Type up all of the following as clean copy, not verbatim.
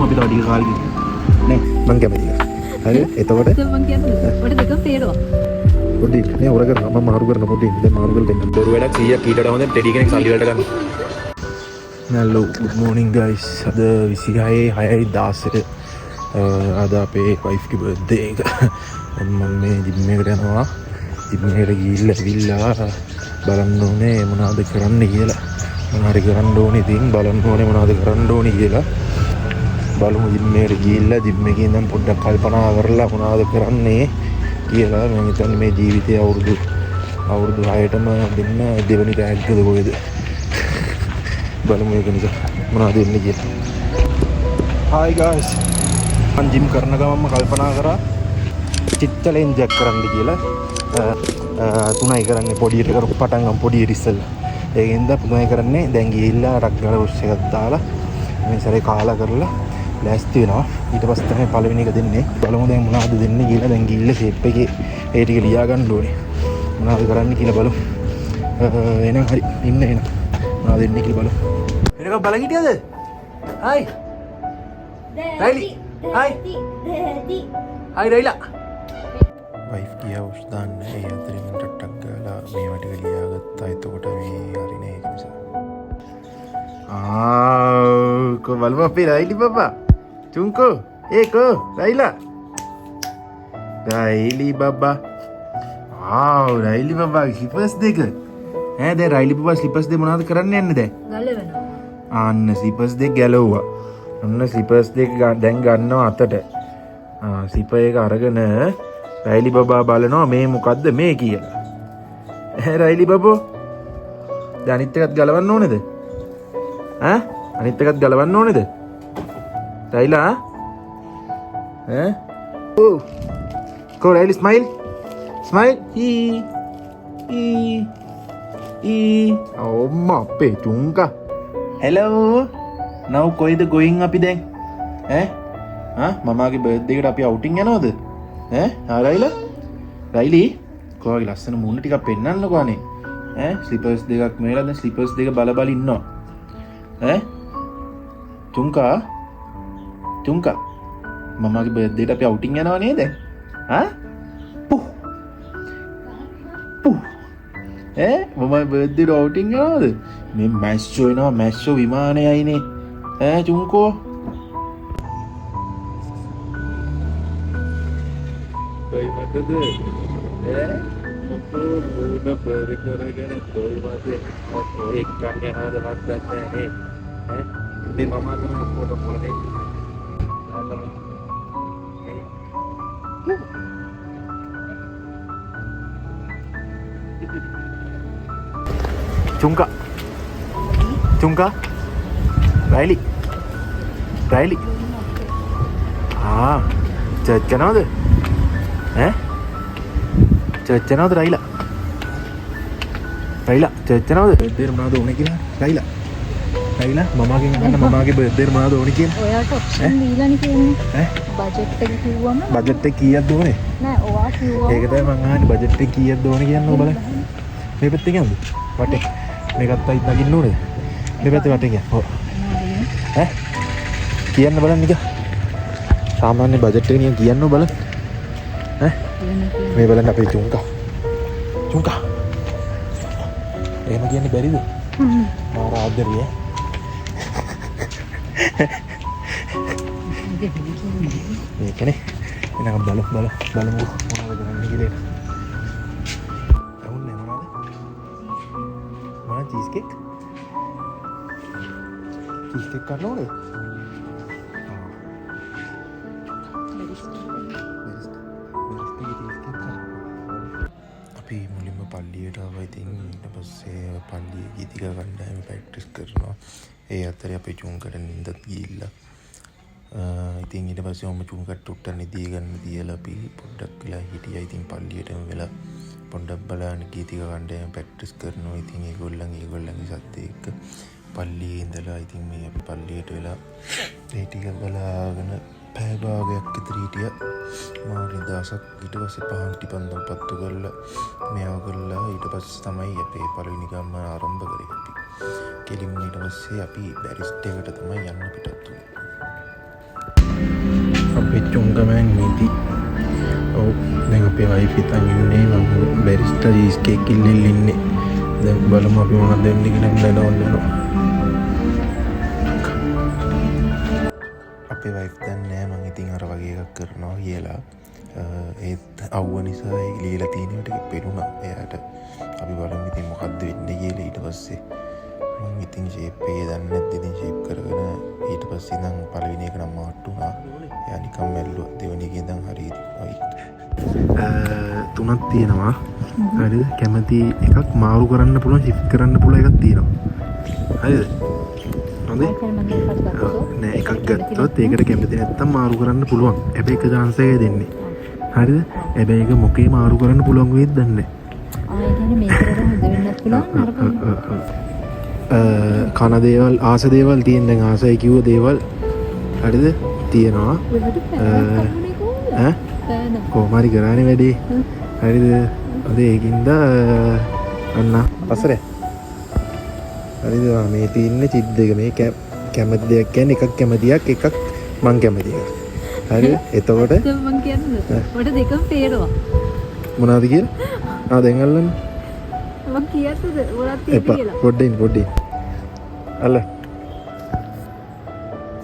බලමු අපි තව ටික කාලෙකින්. නේ මං කැමතියි. හරි එතකොට මං කියන්නේ ඔයාට දෙකම පේනවා. පොඩි නේ හොර කරනවා මම මාරු කරන පොඩි දැන් මාරු කරලා දෙන්නම්. බොරු වැඩක් 100ක් ඊට වඩා හොඳ ටෙඩි කෙනෙක් සල්ලි වලට ගන්න. Hello, good morning guys. අද 26 6 16 අද අපේ වයිෆ්ගේ බර්ත්ඩේ එක. මම මේ ජිම් එකට යනවා. ජිම් එකට ගිහිල්ලා ඇවිල්ලා බලන්න ඕනේ මොනවද කරන්න කියලා. මොන හරි කරන්න ඕනේ ඉතින් බලන්න ඕනේ මොනවද කරන්න ඕනේ කියලා. බලමු ජිම් එකට ගිහිල්ලා ජිම් එකේ ඉඳන් පොඩ්ඩක් කල්පනා කරලා මොනවද කරන්නේ කියලා. මම හිතන්නේ මේ ජීවිතේ අවුරුදු අවුරුදු 6ටම දෙන්න දෙවෙනි තෑග්ගද කොහෙද? බලමු ඒක නිසා මොනවද වෙන්නේ කියලා. Hi guys. මං ජිම් කරන ගමන්ම කල්පනා කරා චිප් චැලෙන්ජ් එකක් කරන්න කියලා. තුනයි කරන්නේ පොඩියට කරපු පටන් ගමු පොඩියට ඉස්සෙල්ලා. ඒකෙන්ද තුනයි කරන්නේ දැන් ගිහිල්ලා ටක් ගාලා බ්‍රෂ් එකක් දාලා මේ සැරේ කාලා කරලා ලෑස්ති වෙනවා. ඊට පස්සේ තමයි පළවෙනි එක දෙන්නේ. බලමු දැන් මොනවද දෙන්නේ කියලා. දැන් ගිහිල්ලා ෂේප් එකේ ඒ ටික ලියා ගන්න ඕනේ. මොනවද කරන්න කියලා බලමු. එහෙනම් හරි ඉන්න එහෙනම්. මොනවද දෙන්නේ කියලා බලමු. එනකම් බලන් හිටියද? හායි. රයිලි. හායි. හායි රයිලා. වයිෆ් ගියා උස් දාන්න. ඒ අතරින් මම ටක් ටක් ගාලා මේවා ටික ලියාගත්තා. එතකොට මේ හරිනේ ඒක නිසා. ආ කො බලමු අපේ රයිලි බබා. චුන්කෝ ඒකෝ රයිලා. රයිලි බබා. ආ රයිලි බබා ස්ලිපර්ස් දෙක. ඈ දැන් රයිලි බබා ස්ලිපර්ස් දෙක මොනවද කරන්න යන්නේ දැන්? ගලවනවා. අන්න ස්ලිපර්ස් දෙක ගැලවුවා. ඔන්න ස්ලිපර්ස් දෙක දැන් ගන්නවා අතට. ආ ස්ලිපර් එක අරගෙන රයිලි බබා බලනවා මේ මොකද්ද මේ කියලා. ඈ රයිලි බබෝ දැන් අනිත් එකත් ගලවන්න ඕනේද? ඈ අනිත් එකත් ගලවන්න ඕනේද? රයිලා ඈ ඔව් කෝ රයිලි ස්මයිල් ස්මයිල් ඊ ඊ ඊ ඔම්මා අපේ චුංකා. හෙලෝ නව් කොයිද ගෝයින් අපි දැන්? ඈ ආ මමාගේ බර්ත්ඩේ එකට අපි අවුටින් යනවද? ඈ ආ රයිලා රයිලි කොහොමද ලස්සන මූණ ටිකක් පෙන්නන්නකෝ අනේ. ඈ ස්ලිපර්ස් දෙකක් මේලා දැන් ස්ලිපර්ස් දෙක බල බල ඉන්නවා. ඈ චුංකා චුංකා මමාගේ බර්ත්ඩේ එකට අපි අවුටින් යනව නේද? ආ පුහ් පුහ් ඈ මමගේ බර්ත්ඩේ එකට අවුටින් යනවද? මේ මැස්සෝ එනවා මැස්සෝ විමානයයිනේ. ඈ චුංකෝ කොයි මතද? ඈ මොකෝ මූණ බර කරගෙන කොයි මතද? ඔය එක්කන් යනවද මත් දන්නේ නැහැ නේ. ඈ මේ මම තමයි ෆොටෝ කොලේ. චුංකා චුංකා රයිලි රයිලි ආ චර්ච් යනවද? ඈ චර්ච් යනවද රයිලා? රයිලා චර්ච් යනවද? බර්ත්ඩේ මොනවද ඕනේ කියලා රයිලා රයිලා මමාගෙන් අහන්න මමාගේ බර්ත්ඩේ මොනවද ඕනේ කියලා. ඔයාට ඔප්ෂන් දීලානේ කියන්නේ. ඈ බජට් එක කිව්වම බජට් එක කීයක්ද ඕනේ? නෑ ඔයා කිව්වම ඒක තමයි මං අහන්නේ බජට් එක කීයක්ද ඕනේ කියන්නකෝ බලන්න. මේ පැත්තෙන් යන්නද? වටේ. මේකත් අයිත් නගින්න ඕනේද? මේ පැත්තේ වටෙන් යන්න. ඔව්. ඈ කියන්න බලන්න නිකන්. සාමාන්‍ය බජට් එක නිකන් කියන්නකෝ බලන්න. ඈ මේ බලන්න අපේ චුංකා. චුංකා. එහෙම කියන්න බැරිද? මාර ආදරේ ඈ. ඒකනේ. එහෙනම් බලමු බලමු බලමු මොනවද කරන්න කියලා එන. ඇහුන්නේ මොනවද? මොනවද චීස් කේක්? චීස් කේක් කන්න ඕනේද? අපි මුලින්ම පල්ලියට ආවා. ඉතින් ඊට පස්සේ පල්ලියේ ගීතිකා කණ්ඩායම ප්‍රැක්ටිස් කරනවා. ඒ අතරේ අපේ චුංකට නින්දත් ගිහිල්ලා. ඉතින් ඊට පස්සේ ඔහොම චුංකට ටුට්ට නිදී ගන්න තියලා අපි පොඩ්ඩක් වෙලා හිටියා. ඉතින් පල්ලියටම වෙලා පොඩ්ඩක් බලන්න ගීතිකා කණ්ඩායම ප්‍රැක්ටිස් කරනවා. ඉතින් ඒගොල්ලන්ගේ සද්ද එක්ක පල්ලියේ ඉඳලා ඉතින් මේ අපි පල්ලියට වෙලා ඒ ටික බලාගෙන පැය භාගයක් විතර හිටියා. මාර නිදහසක්. ඊට පස්සේ පහන් ටිපන්දම් පත්තු කරලා මේවා කරලා ඊට පස්සේ තමයි අපේ පළවෙනි ගමන ආරම්භ කරේ අපි. කෙලින්ම ඊට පස්සේ අපි බැරිස්ට් එකට තමයි යන්න පිටත් වුණේ. වෙච්ච උන්කමෙන් මිදි. ඔව්, දැන් අපේ වයිෆ් හිතන් ඉන්නේ මම බැරිස්ටා චීස් කේක් ඉල්ලෙන්න ඉන්නේ. දැන් බලමු අපි මොනවද දෙන්නේ කියලා දැනවන්න වෙනවා. අපේ වයිෆ් දන්නේ නෑ මං ඉතින් අර වගේ එකක් කරනවා කියලා. ඒත් අවුව නිසා ඒ ලියලා තියෙන ඒවා ටික පෙනුණා එයාට. අපි බලමු ඉතින් මොකද්ද වෙන්නේ කියලා. ඊට පස්සේ මං ඉතින් ෂේප් එකේ දන්නේ නැද්ද ඉතින් ෂේප් කරගෙන ඊට පස්සේ ඉඳන් පළවෙනි එක නම් මාට්ටු වුණා. එයා නිකන් මැල්ලුවා. දෙවෙනි එකේ ඉඳන් හරි ඉතින්. තුනක් තියෙනවා. හරිද? කැමති එකක් මාරු කරන්න පුළුවන්, ෂිෆ්ට් කරන්න පුළුවන් එකක් තියෙනවා. හරිද? හොඳේ? නෑ, එකක් ගත්තොත් ඒකට කැමති නැත්තම් මාරු කරන්න පුළුවන්. හැබැයි එක චාන්ස් එකයි දෙන්නේ. හරිද? හැබැයි ඒක මොකේ මාරු කරන්න පුළුවන් වෙයිද දන්නේ නෑ. ආ, ඒ කියන්නේ මේකට හොඳ වෙන්නත් පුළුවන් නරක වෙන්නත්. කන දේවල්, ආස දේවල් තියෙන, දැන් ආසයි කිව්ව දේවල් හරිද තියෙනවා. ඔයාට පෑනක් හම්බුනේ කොහොමද? ඈ? පෑන. කොහොම හරි කරානේ වැඩේ. හරිද? අද ඒකින්ද අන්න පස්සට හරිද? මේ තියෙන්නේ චිප් දෙක. මේ කැමති දෙයක් කියන්නේ එකක් කැමතියක්, එකක් මං කැමති එකක්. හරිද? එතකොට දැන් මං කියන්නේ මට දෙකම පේනවා. මොනවද කියලා? ආ, දැන් අල්ලන්න. මං කියන්නද මොනවද තියෙන්නේ එපා. කියලා? පොඩ්ඩින් පොඩ්ඩින් අල්ල.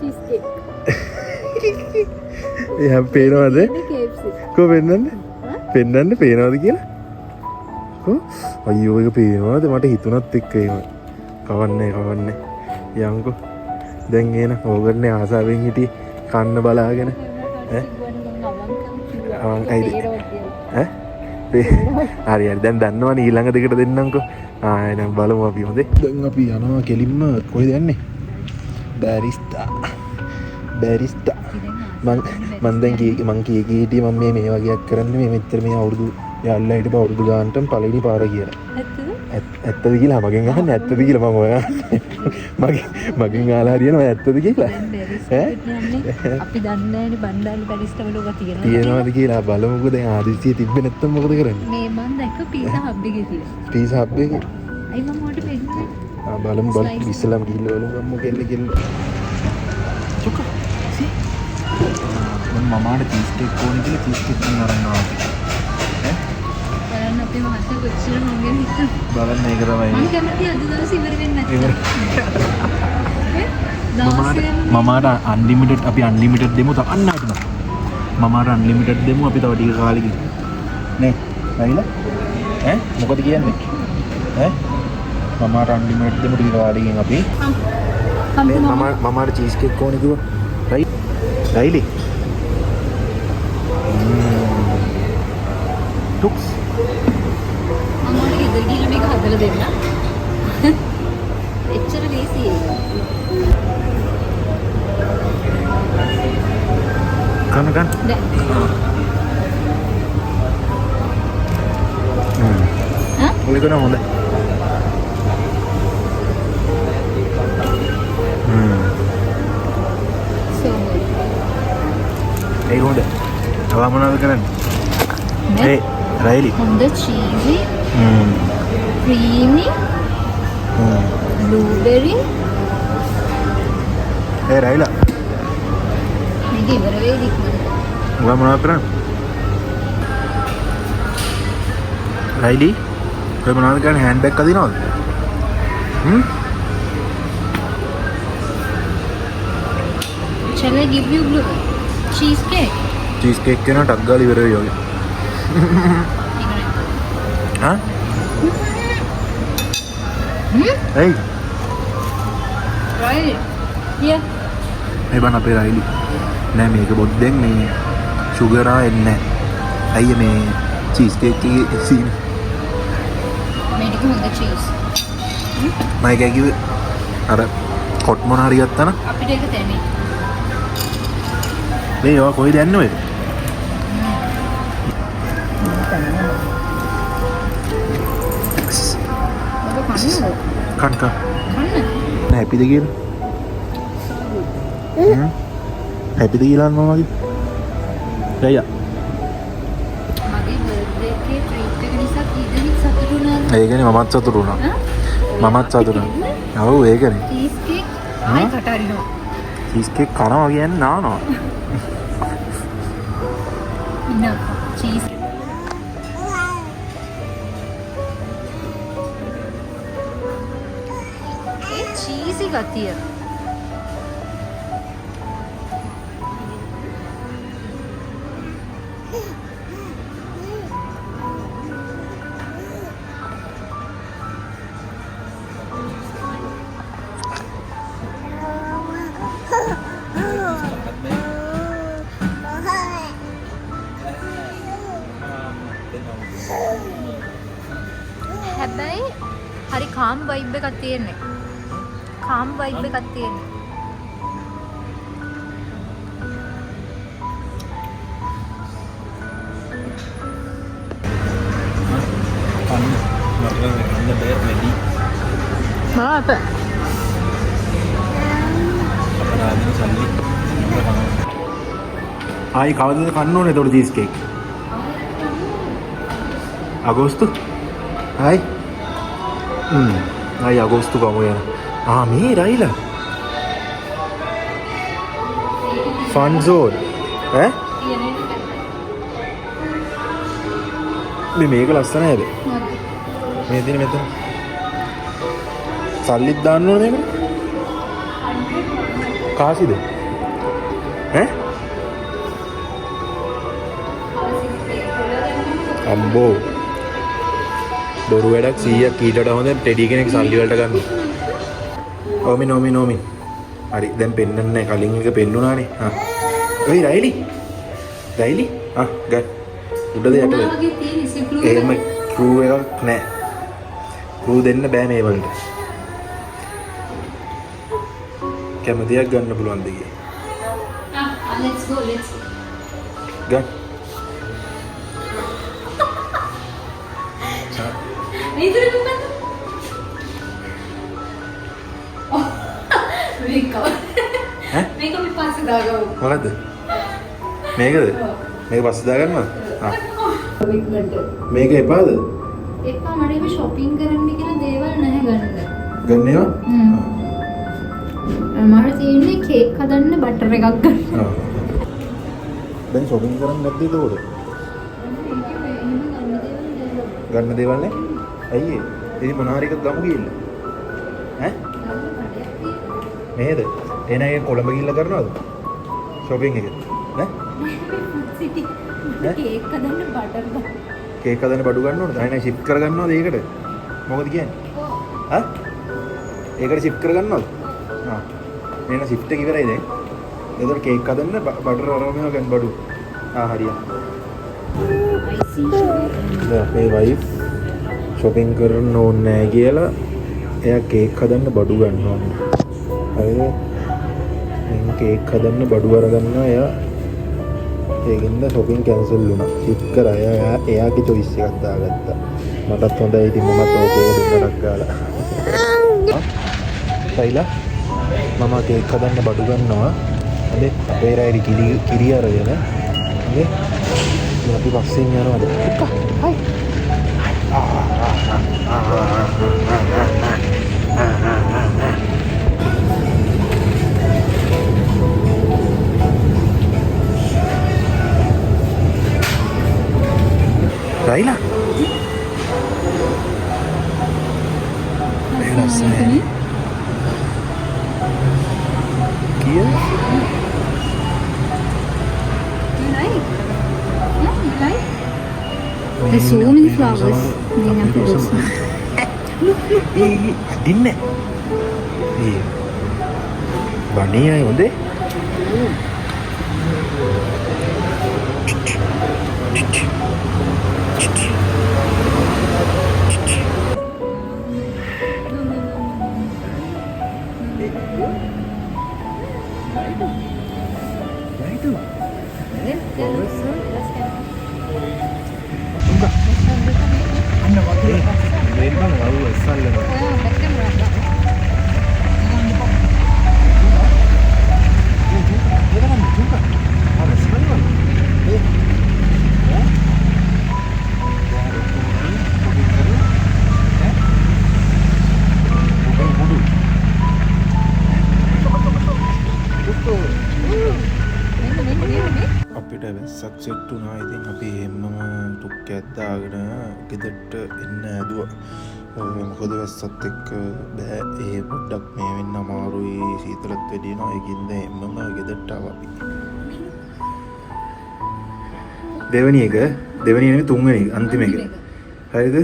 Cheese cake. එයා පේනවද? මේ KFC. කො පෙන්නන්න? පෙන්නන්න පේනවද කියලා? කො? අයියෝ, ඒක පේනවද? මට හිතුණත් එක්ක එහෙම. කවන්නේ කවන්නේ. යන්කෝ. දැන් එන ඕකනේ ආසාවෙන් හිටියේ කන්න බලාගෙන. ඈ? ඇයිද? ඈ? හරි හරි, දැන් දන්නවනේ ඊළඟ දෙකට දෙන්නම්කෝ. ආ, එහෙනම් බලමු අපි හොඳේ. දැන් අපි යනවා කෙලින්ම කොහෙද යන්නේ? බැරිස්ටා. බැරිස්ටා. මං මං දැන් කී මං කී කී හිටියේ මං මේ මේ වගේක් කරන්නේ මේ මෙච්චර මේ අවුරුදු යාළුලා හිටපු අවුරුදු ගානටම පළවෙනි පාර කියලා. ඇත්තද? ඇත්තද කියලා මගෙන් අහන්නේ, ඇත්තද කියලා මං ඔයා මගෙන් අහලා හරියනවා ඇත්තද කියලා. දැන් බැරිස්ටා ඈ? යන්නේ අපි දන්නේ නෑනේ බණ්ඩාරි බැරිස්ටා වල ඔවා තියෙනවද තියෙනවද කියලා බලමුකෝ. දැන් ආදිසිය තිබ්බේ නැත්තම් මොකද කරන්නේ? මේ මං දැක්ක පීසා හබ් එකේ තියෙන. පීසා හබ් එකේ? අයි මං ඔයාලට පෙන්නුවේ. ආ, බලමු බලමු. Slice. ඉස්සෙල්ලාම ගිහිල්ලා බලමු ගම්මු කෙල්ල කෙල්ල. චුක. සී. මම මමාට චීස් කේක් ඕනේ කියලා චීස් කේක් එකක් අරන් ආවා. ඈ? බලන්න අපේ මහත්තයා කොච්චර මං ගැන හිතනවද? බලන්න ඒක තමයි. මං කැමති අද දවසේ ඉවර වෙන්නේ නැත්නම්. ඉවර. ඈ? මමාට දවස් වෙන මමාට අන්ලිමිටඩ්, අපි අන්ලිමිටඩ් දෙමු තව අන්න හිටුණා. මමාට අන්ලිමිටඩ් දෙමු අපි තව ටික කාලෙකින්. නේ නයිලා? ඈ මොකද කියන්නේ? ඈ මමාට අන්ලිමිටඩ් දෙමු ටික කාලෙකින් අපි. හම් මේ මමාට චීස් කේක් ඕනේ කිව්වා. රයිලි. ටුක්ස්. මම ඔයාලට ගෙදර ගිහලා මේක හදලා දෙන්න. එච්චර ලේසියි ඒක. කන්න කන්න. දැන්. ඈ? ඔය නම් හොඳයි. So good. ඒක හොඳයි. තව මොනවද කරන්නේ? නේ? ඒ රයිලි. හොඳ චීසි, ක්‍රීමි, බ්ලූබෙරි. ඒ රයිලා. මේක ඉවර වෙයිද ඉක්මනට? ඔයා මොනවද කරන්නේ? රයිලි, ඔය මොනවද කරන්නේ? හෑන්ඩ් බෑග් අදිනවද? හ්ම්? Shall I give you blue cheesecake? Cheese cake කියනවා ටක් ගාලා ඉවර වෙයි වගේ. ඒක නෑ. හා? හ්ම්? ඇයි? රයිලි. Here. මේ බං අපේ රයිලි. නෑ මේක බොද්දෙන් මේ ෂුගර් ආ එන්නේ නෑ. ඇයි මේ චීස් කේක් එකේ සීනි? මේ ටික හොඳ චීස්. මම ඒකයි කිව්වේ. අර කොට් මොන හරි ගත්තා නම් අපිට ඒක තැනේ. මේ ඒවා කොහෙද යන්නේ ඔය? ඔබ කන්නද? කන් කන්. කන්න. නෑ හැපිද කියලා? හ්ම්? හැපිද කියලා අහනවා මගේ. රයියා. මගේ බර්ත්ඩේ එකේ ට්‍රීට් එක නිසා කී දෙනෙක් සතුටු වුණාද? ඒ කියන්නේ මමත් සතුටු වුණා. ඈ? මමත් සතුටු වුණා. ඔව් ඒකනේ. චීස් කේක් ආයි කට අරිනවා. චීස් කේක් කනවා කියන්නේ නානවා. Enough. Cheese. ඒ චීසි ගතිය. හැබැයි හරි කාම් වයිබ් එකක් තියෙන්නේ. කාම් වයිබ් එකක් තියෙන්නේ. කන්න මට නම් කන්න බෑ වැඩි. මාප. අපරාධන සල්ලි ආයි කවදද කන්න ඕනේ එතකොට චීස් කේක්? අගෝස්තු? ආයි ආයි අගෝස්තු කමු යන. ආ මේ රයිලා. ෆන් සෝන් ඈ මේ මේක ලස්සනයි හැබැයි. මේ තියෙන මෙතන. සල්ලිත් දාන්න ඕනේ මේකට? කාසිද? ඈ? අම්බෝ. බොරු වැඩක් 100ක් ඊට වඩා හොඳ ටෙඩි කෙනෙක් සල්ලි වලට ගන්න. ඕමින් ඕමින් ඕමින්. හරි දැන් පෙන්නන්නේ නැහැ, කලින් එක පෙන්නුනානේ. හා. ඔයි රයිලි. රයිලි. ආ ගන්න. උඩද යටද? වගේ තියෙන සිප්ලු එහෙම ක්‍රූ එකක් නෑ. ක්‍රූ දෙන්න බෑ මේ වලට. කැමතියක් ගන්න පුළුවන් දෙකේ. Ah, let's go, let's go. ගන්න. ඉතින් මොකද්ද? මේක ඈ? මේක අපි පස්සේ දාගමු. මොකද්ද? මේකද? මේක පස්සේ දාගන්නවද? ආ. මේක එපාද? එපා මට එහෙම shopping කරන්න කියලා දේවල් නැහැ ගන්න. ගන්න ඒවා? මට තියෙන්නේ කේක් හදන්න බටර් එකක් ගන්න. ආ. දැන් shopping කරන්න නැද්ද එතකොට? එහෙම ගන්න දේවල් නෑ. ගන්න දේවල් නෑ? ඇයි ඒ? ඉතින් මොන හරි එකක් ගමු ගිහිල්ලා. ඈ? ගන්න කඩයක් තියෙනවා. නේද? එහෙනම් ඒක කොළඹ ගිහිල්ලා කරනවද? shopping එක. නේ? Food city. ඈ? කේක් හදන්න බටර් ගන්න. කේක් හදන්න බඩු ගන්න ඕනද? එහෙනම් ෂිප් කරගන්නවද ඒකට? මොකද කියන්නේ? ඈ? ඒකට ෂිප් කරගන්නවද? ආ. එහෙනම් ෂිෆ්ට් එක ඉවරයි දැන්. එතකොට කේක් හදන්න බටර් අරගෙන මේවා ගන්න බඩු. ආ හරියා. Icing sugar. දැන් අපේ වයිෆ් shopping කරන්න ඕනේ නෑ කියලා එයා කේක් හදන්න බඩු ගන්න ඕනේ. හරිද? දැන් කේක් හදන්න බඩු අරගන්නවා එයා. ඒකින්ද shopping cancel වුණා. ෂිෆ්ට් කරා. එයා එයාගේ choice එකක් දාගත්තා. මටත් හොඳයි ඉතින් මමත් ඕකේ දුන්නක් ගාලා. සයිලා මම කේක් හදන්න බඩු ගන්නවා. හරි අපේ රයිරි කිරි අරගෙන. හරි ඉතින් අපි පස්සෙන් යනවාද? එක්ක හයි. රයිලා මේ ලස්සනයි. කීයද? You like? Yeah, you like? There's so many flowers. Then after this. ඒ අදින්නේ. ඒ බණේ අය හොඳේ. එකට වැස්සක් සෙට් වුණා. ඉතින් අපි එහෙම්මම ටුක් එකක් දාගෙන ගෙදරට එන්න හැදුවා. මොකද වැස්සත් එක්ක බෑ, ඒ පොඩ්ඩක් මේ වෙන්න අමාරුයි, සීතලත් වැඩි වෙනවා. ඒකින්ද එහෙම්මම ගෙදරට ආවා අපි. දෙවෙනි එක, දෙවෙනි නෙමෙයි තුන්වෙනි එක, අන්තිම එක. හරිද?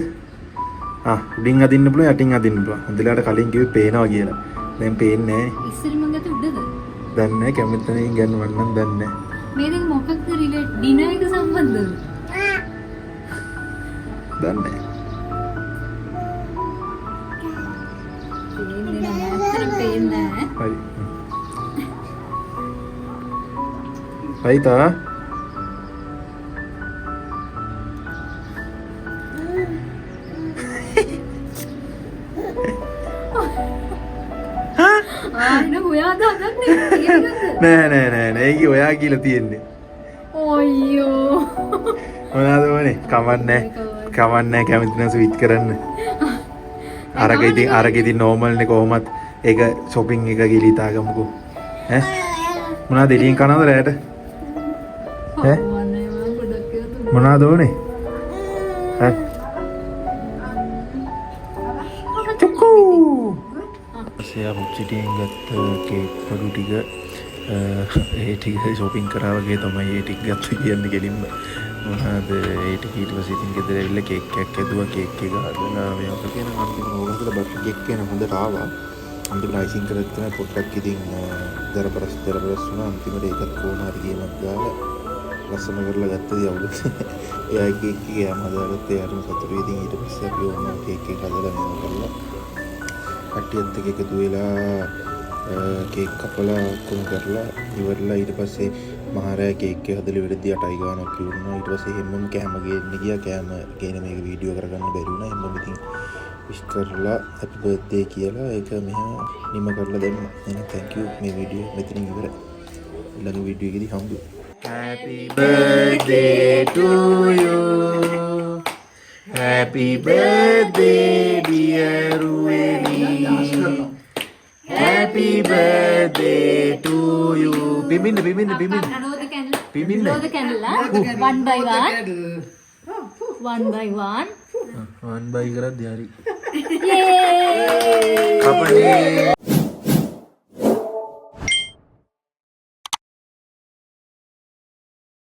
ආ, උඩින් අදින්න පුළුවන්, යටින් අදින්න පුළුවන්. හොඳලාට කලින් කිව්වේ පේනවා කියලා. දැන් පේන්නේ නෑ. ඉස්සර මං ගත්තේ උඩද? දන්නේ නෑ, කැමති තැනකින් ගන්න මං නම් දන්නේ නෑ. මේ දෙක මොකක්ද රිලේට් ඩිනර් එක සම්බන්ධද? දන්නේ නෑ. පේන්නේ නෑ. ඇත්තටම පේන්නේ නෑ. හරි. රයිතා. ආ, එහෙනම් ඔයාද හදන්නේ? ඒකද? නෑ නෑ නෑ නෑ, ඒක ඔයා කියලා තියෙන්නේ. අයියෝ. මොනවාද ඕනේ? කමක් නෑ. කමක් නෑ, කැමති නම් ස්විච් කරන්න. අරක ඉතින්, අරක ඉතින් නෝමල් නේ කොහොමත්. ඒක ෂොපින් එක කියලා හිතාගමුකෝ. ඈ, මොනවාද එළියෙන් කනවද රැයට? ඈ? අනේ මං ගොඩක් ඒවා තුන. මොනවාද ඕනේ? ඈ, චුකු. පස්සේ ආ සිටියෙන් ගත්ත කේක් බඩු ටික, ඒ ටික ෂොපින් කරා වගේ තමයි ඒ ටික ගත්ත කියන්නේ කෙලින්ම. මොනවාද ඒ ටික. ඊට පස්සේ ඉතින් ගෙදර ඇවිල්ලා කේක් එකක් හැදුවා. කේක් එක හදලා මේ අපේ කියන අන්තිම ඕක හදලා බටර් කේක් කියන හොඳට ආවා. අන්තිමට අයිසිං කරලා තමයි පොඩ්ඩක් ඉතින් දරපරස් දරපරස් වුණා. අන්තිමට ඒකත් කොහොම හරි ගේමක් ගාලා ලස්සන කරලා ගත්තදී අවුල එයා කේක් එක එයාම හදාගත්තා. එයාටම සතුටුයි. ඉතින් ඊට පස්සේ අපි ඔහොම කේක් එක හදලා මේව කරලා කට්ටියත් එක්ක එකතු වෙලා කේක් කපලා ඔක්කොම කරලා ඉවරලා ඊට පස්සේ මහරෑ කේක් එක හදලා ඉවරදී 8යි ගානක් ඉවරුණා. ඊට පස්සේ හැමෝම කෑම ගේන්න ගියා. කෑම ගේන මේක වීඩියෝ කරගන්න බැරි වුණා. හැමෝම ඉතින් විශ් කරලා හැපි බර්ත්ඩේ කියලා ඒක මෙහෙම නිම කරලා දැම්මා. එහෙනම් thank you, මේ වීඩියෝ මෙතනින් ඉවරයි. ඊළඟ වීඩියෝ එකේදී හම්බ වෙමු. Happy birthday to you. Happy birthday, dear Rueni. Happy birthday to you. පිඹින්න, පිඹින්න, පිඹින්න. Blow the candle. පිඹින්න. Blow the candle, ah. One by one. One by one. One by කරද්දී හරි. Yay! කපනේ.